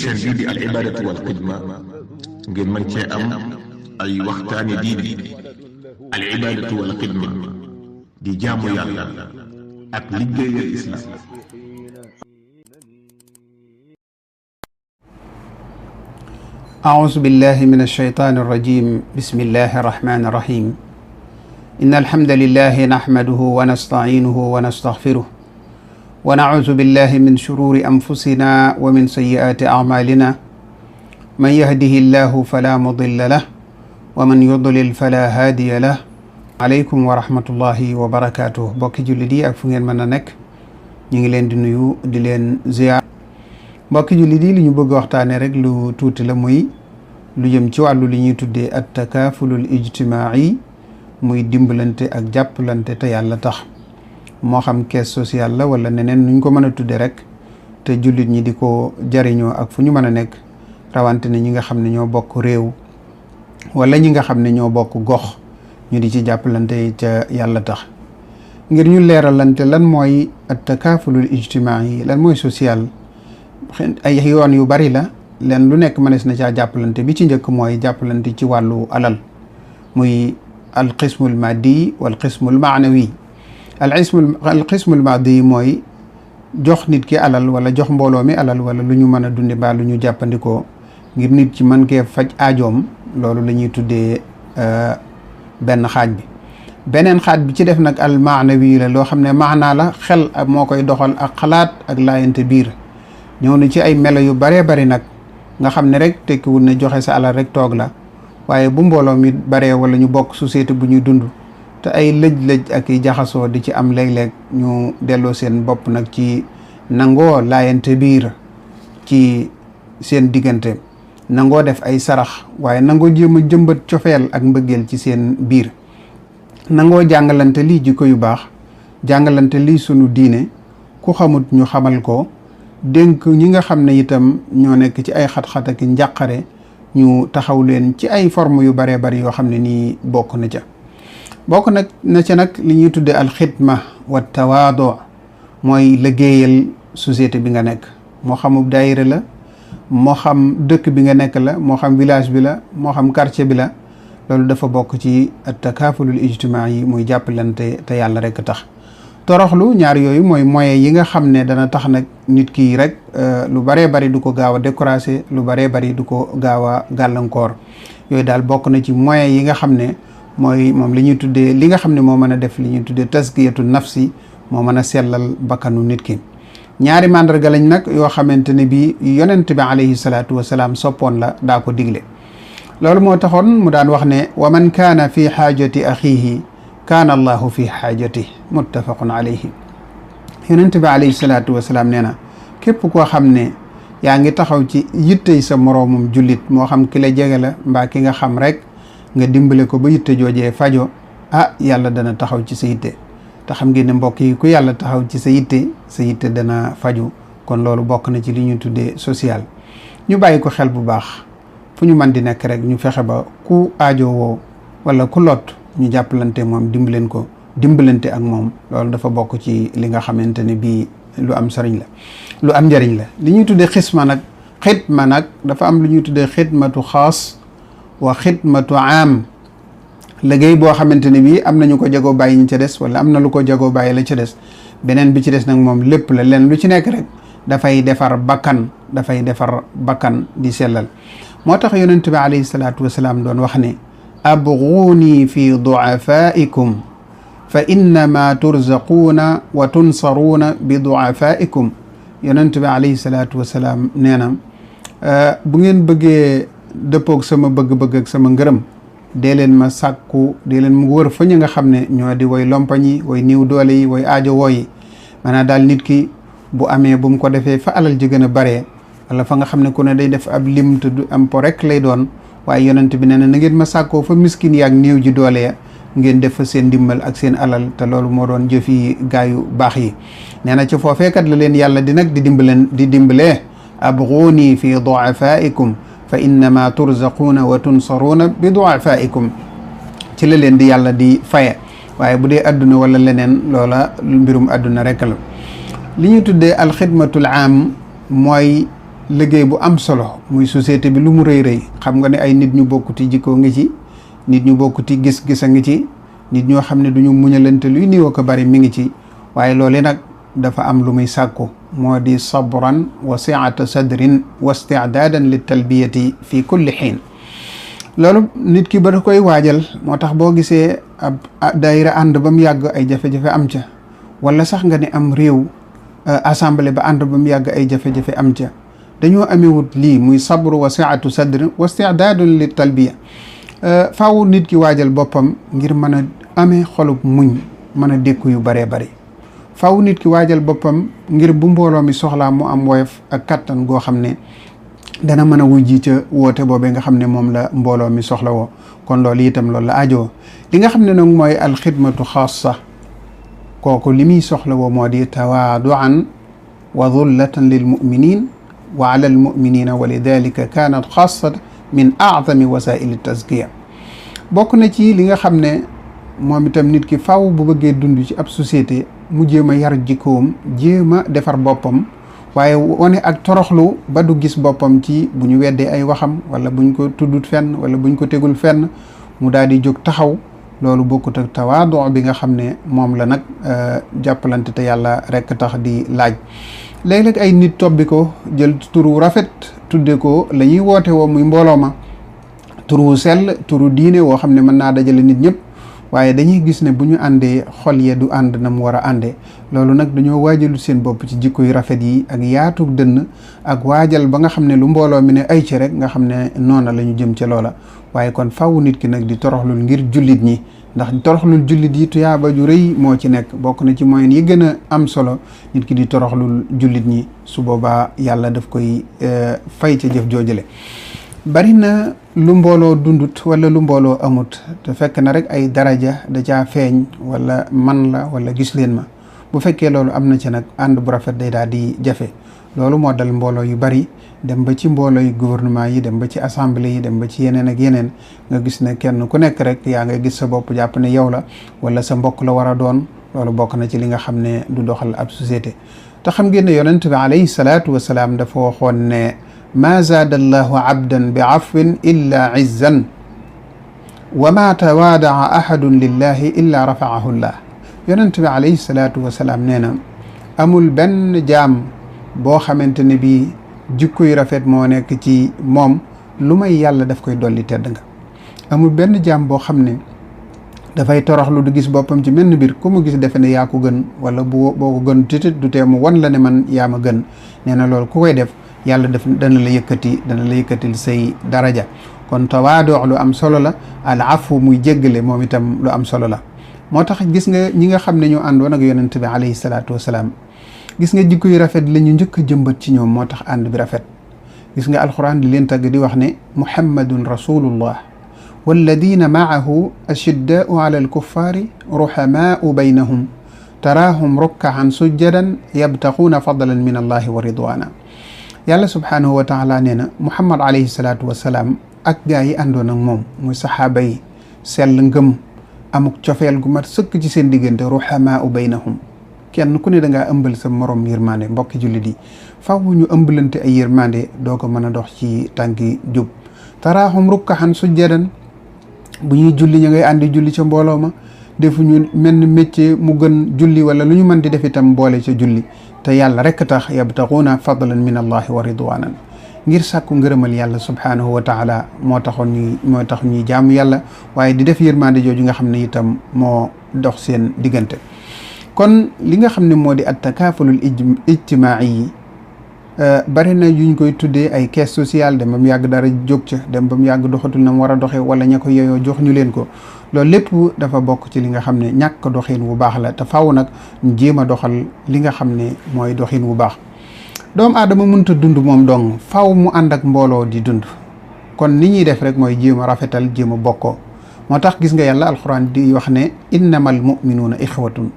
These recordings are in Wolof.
chaîne bii di al ibadatu wal xidma ngeen mën cee am ay waxtaani diine. al ibadatu wal xidma di jaamu yàlla ak liggéeyal islam. أعوذ بالله من الشيطان الرجيم بسم الله الرحمن الرحيم إن الحمد لله نحمده ونستعينه ونستغفره ونعوذ بالله من شرور أنفسنا ومن سيئات أعمالنا من يهده الله فلا مضل له ومن يضلل فلا هادي له عليكم ورحمة الله وبركاته bokki jullit yi ak fu ngeen mën a nekk ñu ngi leen di nuyu di leen ziyaar. mbokki jullit yi li ñu bëgg waxtaane rek lu tuuti la muy lu jëm ci wàllu li ñuy tuddee at takaafulul ijtimaai muy dimbalante ak jàppalante te yàlla tax moo xam caisse sociale la wala neneen nuñ ko mën a tudde rek te jullit ñi di ko jariñoo ak fu ñu mën a nekk rawante ne ñi nga xam ne ñoo bokk réew wala ñi nga xam ne ñoo bokk gox ñu di ci jàppalante ca yàlla tax. ngir ñu leeralante lan mooy at takaafulul ijtimaai lan mooy social ay yoon yu bari la leen lu nekk mënees na caa jàppalante bi ci njëkk mooy jàppalante ci wàllu alal muy al qismul maddi wal qismul maanawi. al qismul maddi mooy jox nit ki alal wala jox mbooloo mi alal wala lu ñu mën a dundi mbaa lu ñu jàppandikoo ngir nit ci mën kee faj aajoom loolu la ñuy tuddee benn xaaj bi. beneen xaaj bi ci def nag al maanawi la loo xam ne maanaa la xel moo koy doxal ak xalaat ak laayante biir ñëw na ci ay melo yu baree bari nag nga xam ne rek tekkiwul ne joxe sa alal rek toog la waaye bu mbooloo mi baree wala ñu bokk société bu ñuy dund te ay lëj-lëj ak i jaxasoo di ci am léeg-léeg ñu delloo seen bopp nag ci nangoo laayante biir ci seen diggante nangoo def ay sarax waaye nangoo jéem a jëmbat cofeel ak mbëggeel ci seen biir nangoo jàngalante lii jikko yu baax jàngalante lii sunu diine ku xamut ñu xamal ko dénk ñi nga xam ne itam ñoo nekk ci ay xat-xat ak njàqare ñu taxaw leen ci ay forme yu baree bari yoo xam ne nii bokk na ca nag li ñuy tudde al xidma wa tawaado mooy liggéeyal société bi nga nekk moo xamub daayira la moo xam dëkk bi nga nekk la moo xam village bi la moo xam quartier bi la loolu dafa bokk ci at takaafulul ijtimaa yi muy jàppalante te yàlla rek tax. toroxlu ñaar yooyu mooy moyen yi nga xam ne dana tax nag nit ki rek lu baree bari du ko gaaw a décourager lu baree bari du ko gaaw a gàllankoor yooyu daal bokk na ci moyen yi nga xam ne mooy moom li ñuy tuddee li nga xam ne moo mën a def li ñuy tuddee taskiyatu nafsi moo mën a sellal bakkanu nit ki. ñaari màndarga lañ nag yoo xamante ne bi yonent bi alayhi salaatu wasalaam soppoon la daa ko digle loolu moo taxoon mu daan wax ne wa man kaana fi xaajati axiihi kaana allahu fi xaajati muttafaqun alayhi. yonent bi alayhi salaatu wasalaam nee na képp koo xam ne yaa ngi taxaw ci yittey sa moroomum jullit moo xam ki la jege la mbaa ki nga xam rek nga dimbale ko ba yitte joojee fajo yàlla dana taxaw ci sa yitte te xam ngeen ne mbokk yi ku yàlla taxaw ci sa yitte dana faju kon loolu bokk na ci li ñu tuddee social. ñu bàyyi ko xel bu baax fu ñu mën di nekk rek ñu fexe ba ku aajowoo wala ku lot ñu jàppalante moom dimbalante ak moom loolu dafa bokk ci li nga xamante ne bii lu am sëriñ la lu am njëriñ la. li ñuy tuddee xidma nag dafa am lu ñuy tuddee xidmatu xaas wa xidmatu am liggéey boo xamante ne bii am nañu ko jagoo bàyyi ñu ca des wala am na lu ko jagoo bàyyi la ca des beneen bi ci des nag moom lépp la leen lu ci nekk rek dafay defar bakkan di sellal. moo tax yonent bi alayhi salaatu wasalaam doon wax ne abguuni fi duafaikum fa innama turzaquuna wa tunsaruuna bi duafaikum. yonent bi alayhi salaatu wasalaam nee na bu ngeen bëggee dëppoog sama bëgg-bëgg ak sama ngërëm dee leen ma sàkku dee leen mu wër fa ñu nga xam ne ñoo di way lompañ yi way niw doole yi way aajo wooyi maanaam daal nit ki bu amee bu mu ko defee fa alal ji gën a baree wala fa nga xam ne ku ne day def ab lim te du am po rek lay doon waaye yonent bi nee na ngeen ma sàkkoo fa miskin yaak néew ji doole ya ngeen def fa seen ndimbal ak seen alal te loolu moo doon jëfi gaayu baax yi. nee na ci foofeekat la leen yàlla di nag di dimbalee abguuni fi duafaikum fa innama turzaquuna wa tunsaruuna bi duafaikum ci la leen di yàlla di faye waaye bu dee adduna wala leneen loola mbirum adduna rek la. li ñu tuddee alxidmatul am mooy liggéey bu am solo muy société bi lu mu rëy rëy xam nga ne ay nit ñu bokkuti jikkoo ngi ci, nit ñu bokkuti gis-gis a ngi ci, nit ñoo xam ne duñu muñalante luy niwoo ko bari mi ngi ci. waaye loole nag dafa am lu muy sàkku, moo di sabran wa siata sadrin wa istidadan li talbiyati fi kulli xiin. loolu nit ki ba da koy waajal, moo tax boo gisee ab daayira ànd ba mu yàgg ay jafe-jafe am ca, wala sax nga ne am réew assemblée ba ànd ba mu yàgg ay jafe-jafe am ca, dañoo amewut lii muy sabru wa siatu sadrin wa istidadun li talbiya. faaw nit ki waajal boppam ngir mën a amee xolub muñ, mën a dékku yu baree bari. faaw nit ki waajal boppam ngir bu mbooloo mi soxlaa mu am woyof ak kattan goo xam ne dana mën a wujji ca woote boobee nga xam ne moom la mbooloo mi soxla woo. kon loolu itam loolu la ajoo. li nga xam ne nag mooy alxidmatu xaasa, kooku li muy soxla woo moo di tawaaduan wa dullatan lil muminin wa ala al muminina wa lidalika kaanat xaasa min aadami wasaili tazkiya. bokk na ci li nga xam ne moom itam nit ki faw bu bëggee dund ci ab société mu jéem a yar jikkoom, jéem a defar boppam, waaye wane ak toroxlu ba du gis boppam ci bu ñu weddee ay waxam wala buñ ko tuddut fenn wala buñ ko tegul fenn mu daal di jóg taxaw. loolu bokkut ak tawaadu bi nga xam ne moom la nag jàppalante te yàlla rekk tax di laaj. léeg-léeg ay nit tobbi ko jël turu rafet tudde ko la ñuy woote woo muy mbooloo ma, turu sell, turu diine woo xam ne mën naa dajale nit ñëpp, waaye dañuy gis ne bu ñu àndee xol ya du ànd na mu war a àndee. loolu nag dañoo waajalu seen bopp ci jikko yu rafet yi ak yaatu dënn ak waajal ba nga xam ne lu mbooloo mi ne ay ci rek nga xam ne noona la ñu jëm ca loola. waaye kon faw nit ki nag di toroxlul ngir jullit ñi, ndax toroxlul jullit yi tuyaaba ju rëy moo ci nekk. bokk na ci moyen yi gën a am solo nit ki di toroxlul jullit ñi, su boobaa yàlla daf koy fay ca jëf joojale. bari na lu mbooloo dundut wala lu mbooloo amut te fekk na rek ay daraja da caa feeñ wala man la wala gis leen ma. bu fekkee loolu am na ci nag ànd bu rafet day daal di jafe. loolu moo dal mbooloo yu bari, dem ba ci mbooloo yu gouvernement yi, dem ba ci assemblée yi, dem ba ci yeneen ak yeneen. nga gis ne kenn ku nekk rek yaa ngay gis sa bopp jàpp ne yow la wala sa mbokk la war a doon. loolu bokk na ci li nga xam ne du doxal ab société. te xam ngeen ne yonent bi alayhi salaatu wasalaam dafa waxoon ne ma zaada allahu abdan bi afwin illa izzan wa ma tawaadaa ahadun lillahi illa rafaahu llah. yonent bi alayhi salaatu wasalaam nee na amul benn jaam boo xamante ne bii jikko yu rafet moo nekk ci moom lu may yàlla daf koy dolli tedd nga. amul benn jaam boo xam ne dafay toroxlu du gis boppam ci menn mbir ku mu gis defe ne yaa ko gën wala boo ko gën titit du tee mu wan la ne man yaa ma gën. nee na loolu ku koy def yàlla dana la yëkkatil say daraja. kon tawaadu lu am solo la, al afu muy jéggale moom itam lu am solo la. moo tax gis nga ñi nga xam ne ñoo àndoon ak yonent bi alayhi salaatu wasalaam, gis nga jikko yu rafet la ñu njëkk a jëmbat ci ñoom, moo tax ànd bi rafet. gis nga alquran di leen tagg di wax ne muhammadun rasulullah walladina maahu ashiddaau ala alkuffaari ruhamaau baynahum taraahum rukkaan sujjadan yabtaquuna fadlan min allahi wa ridwana. yàlla subhaanahu wa taala nee na muhammad alayhi salaatu wasalaam ak gaa yi àndoon ak moom muy saxaaba yi sell ngëm amuk cofeel gu mat sëkk ci seen diggante ruhamaau baynahum. kenn ku ne da ngaa ëmbal sa morom yërmande. mbokki jullit yi faw ñu ëmbalante ay yërmande doo ko mën a dox ci tànki jub. taraahum rukkaan sujjadan, bu ñuy julli ñu ngay àndi julli ca mbooloo ma, defuñu mel ni métier mu gën julli wala lu ñu mën di def itam boole ca julli te yàlla rekk tax. yabtaquuna fadlan min allahi wa ridwanan, ngir sàkku ngërëmal yàlla subhanahu wa taala moo tax ñuy jaamu yàlla, waaye di def yërmande jooju nga xam ne itam moo dox seen diggante. kon li nga xam ne moo di at takaafulul ijtimaai yi bari na yuñ koy tuddee ay caisse sociale, dem ba mu yàgg dara jóg ca, dem ba mu yàgg doxatul na mu war a doxee wala ña ko yeyoo jox ñu leen ko. loolu lépp dafa bokk ci li nga xam ne ñàkk doxin wu baax la te faaw nag ñu jéem a doxal li nga xam ne mooy doxin wu baax. doomu aadama mënta dund moom dong, faaw mu ànd ak mbooloo di dund. kon ni ñuy def rek mooy jéem a rafetal, jéem a bokkoo. moo tax gis nga yàlla alxuraan di wax ne innamal muminuuna ixwatun,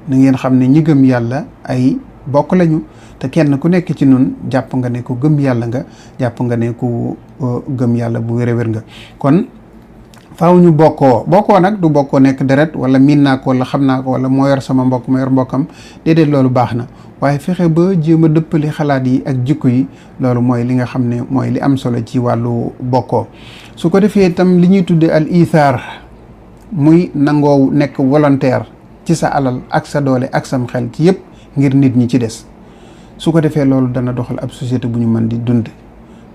na ngeen xam ne ñi gëm yàlla ay bokk lañu. te kenn ku nekk ci nun jàpp nga ne ku gëm yàlla nga, jàpp nga ne ku gëm yàlla bu wér-wér nga. kon faaw ñu bokkoo nag du bokkoo nekk deret wala miin naa ko wala xam naa ko wala moo yor sama mbokk ma yor mbokkam déedéet loolu baax na waaye fexe ba jéem a dëppale xalaat yi ak jikko yi loolu mooy li nga xam ne mooy li am solo ci wàllu bokkoo. su ko defee itam li ñuy tudde al ithaar muy nangoo nekk volontaire ci sa alal ak sa doole ak sam xel ci yëpp ngir nit ñi ci des su ko defee loolu dana doxal ab société bu ñu mën di dund.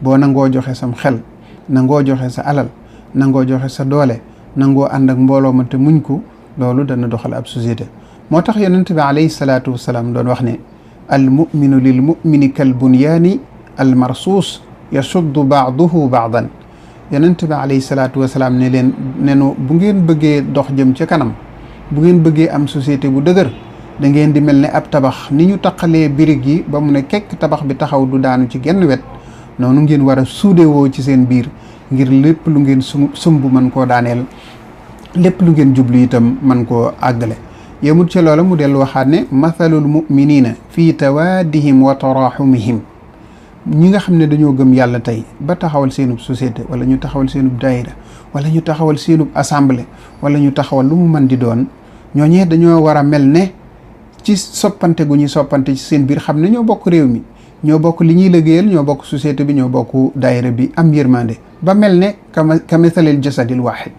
boo nangoo joxe sam xel nangoo joxe sa alal nangoo joxe sa doole nangoo ànd ak mbooloo ma te muñ ko loolu dana doxal ab société. moo tax yonent bi alayhi salaatu wasalaam doon wax ne al muminu lil mumini kal bunyaani al marsuus yasuddu baaduhu baadan. yonent bi alayhi salaatu wasalaam ne leen nenu bu ngeen bëggee dox jëm ca kanam bu ngeen bëggee am société bu dëgër da ngeen di mel ne ab tabax ni ñu taqalee birig yi ba mu ne kekk tabax bi taxaw du daanu ci genn wet noonu ngeen war a suudewoo ci seen biir ngir lépp lu ngeen sumb mën koo daaneel lépp lu ngeen jublu itam mën koo àggale. yemut ci loola mu dellu waxaat ne mathalul muminina fii tawaadihim wa taraxumihim ñi nga xam ne dañoo gëm yàlla tey ba taxawal seenub société wala ñu taxawal seenub daayira wala ñu taxawal seenub assemblée wala ñu taxawal lu mu mën di doon ñooñee dañoo war a mel ne ci soppante gu ñuy soppante ci seen biir xam ne ñoo bokk réew mi ñoo bokk li ñuy liggéeyal ñoo bokk société bi ñoo bokk daayira bi am yërmande ba mel ne kamathalil jasadil wahid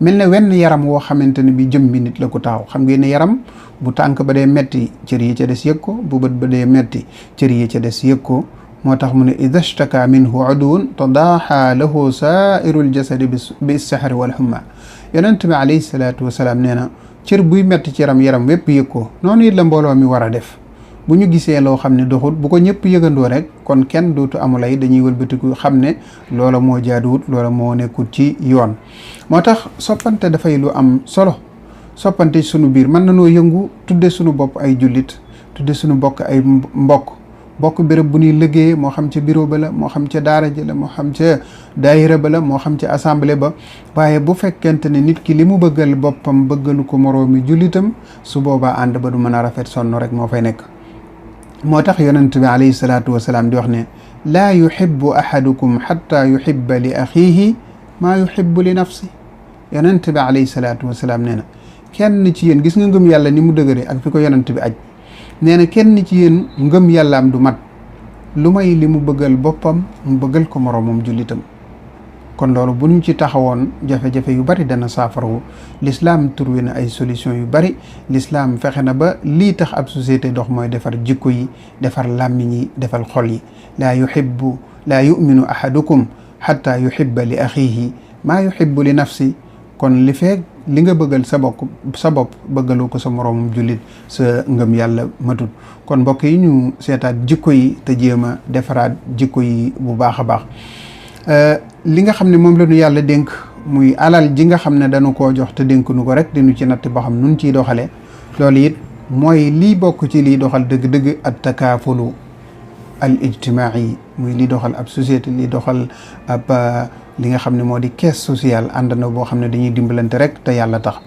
mel ne wenn yaram woo xamante ne bi jëm bi nit la ko taxaw. xam ngeen ne yaram bu tànk ba dee metti cër yi ca des yëg ko bu bët ba dee metti cër yi ca des yëg ko moo tax mu ne ida shtaka minhu udwun tadaaxa lahu saa'irul jasadi bi sahri wal humma. yonent bi alayhi salaatu wasalaam nee na cër buy metti ci yaram wépp yëg ko noonu it la mbooloo mi war a def. bu ñu gisee loo xam ne doxut bu ko ñëpp yëgandoo rek kon kenn dootu amulay dañuy wëlbatiku xam ne loola moo jaaduwut loola moo nekkul ci yoon. moo tax soppante dafay lu am solo soppante sunu biir mën na noo yëngu tudde sunu bopp ay jullit tudde sunu bokk ay bokk béréb bu ñuy liggéeyee moo xam ca bureau ba la moo xam ca daara ji la moo xam ca daayira ba la moo xam ca assemblée ba waaye bu fekkente ne nit ki li mu bëggal boppam bëggalu ko moroomi jullitam su boobaa ànd ba du mën a rafet sonn rek moo fay nekk. moo tax yonent bi alayhi salaatu wasalaam di wax ne laa yuhibbu ahadukum xatta yuhibba li axiihi maa yuhibbu li nafsi. yonent bi alayhi salaatu wasalaam nee na kenn ci yéen gis nga ngëm yàlla ni mu dëgëre ak fi ko yonent bi aj nee na kenn ci yéen ngëm yàlla am du mat lu may li mu bëggal boppam mu bëggal ko moroomam jullitam. kon loolu bu ñu ci taxawoon jafe-jafe yu bari dana saafarawu. l'islam trouvé na ay solution yu bari. l'islam fexe na ba lii tax ab société dox mooy defar jikko yi defar làmmiñ yi defar xol yi. laa yuminu ahadukum xatta yuhibba li axiihi maa yuhibbu li nafsi. kon li feeg li nga bëggal sa bopp bëggaloo ko sa moroomum jullit sa ngëm yàlla matut. kon mbokk yi ñu seetaat jikko yi te jéem a defaraat jikko yi bu baax a baax. li nga xam ne moom la ñu yàlla dénk muy alal ji nga xam ne dañu koo jox te dénk nu ko rek dinu ci natt ba xam nun ciy doxale loolu it mooy lii bokk ci liy doxal dëgg-dëgg at takaafulu al ijtimaai muy li doxal ab société li doxal ab li nga xam ne moo di caisse sociale ànd na boo xam ne dañuy dimbalante rek te yàlla tax.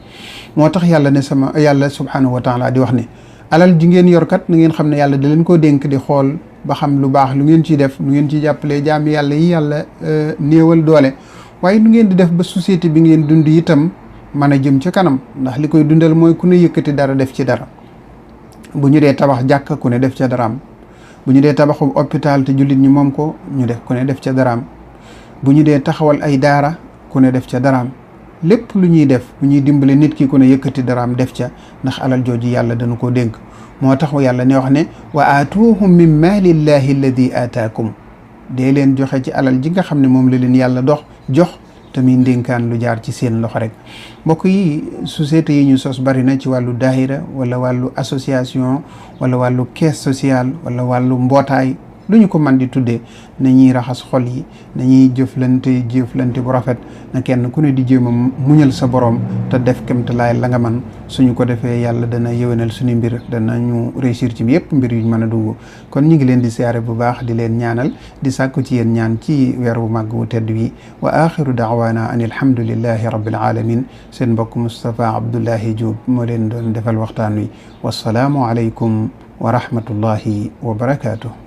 moo tax yàlla subhanahu wa taala di wax ne alal ji ngeen yor kat na ngeen xam ne yàlla da leen koo dénk di xool ba xam lu baax lu ngeen ciy def lu ngeen ciy jàppalee jaami yàlla yi yàlla néewal doole waaye lu ngeen di def ba société bi ngeen dund itam mën a jëm ca kanam ndax li koy dundal mooy ku ne yëkkati dara def ci dara. bu ñu dee tabax jàkka ku ne def ca daraam bu ñu dee tabaxu hôpital te jullit ñi moom ko ñu def ku ne def ca daraam bu ñu dee taxawal ay daara ku ne def ca daraam lépp lu ñuy def bu ñuy dimbale nit ki ku ne yëkkati daraam def ca ndax alal jooju yàlla dana ko dénk. moo tax yàlla ne wax ne wa aatuuhum min maalillahi alladi aataakum dee leen joxe ci alal ji nga xam ne moom la leen yàlla jox tamit ndénkaan lu jaar ci seen loxo rek. mbokk yi société yi ñu sos bari na ci wàllu daahira wala wàllu association wala wàllu caisse sociale wala wàllu mbootaay lu ñu ko man di tuddee nañuy raxas xol yi nañuy jëflante bu rafet na kenn ku ne di jéem a muñal sa borom te def kemtalaay la nga man suñu ko defee yàlla dana yëwénal suñu mbir dana ñu réussir ci yëpp mbir yuñ mën a dugg. kon ñu ngi leen di siyaare bu baax di leen ñaanal di sàkku ci yéen ñaan ci weer bu màgg wu tedd wi wa axiru daawaana an alhamdulillahi rabbil alamin seen mbokk Moustapha Abdoulahi Diop moo leen doon defal waxtaan wi wasalaamu aleykum wa rahmatullahi wa barakaatuh.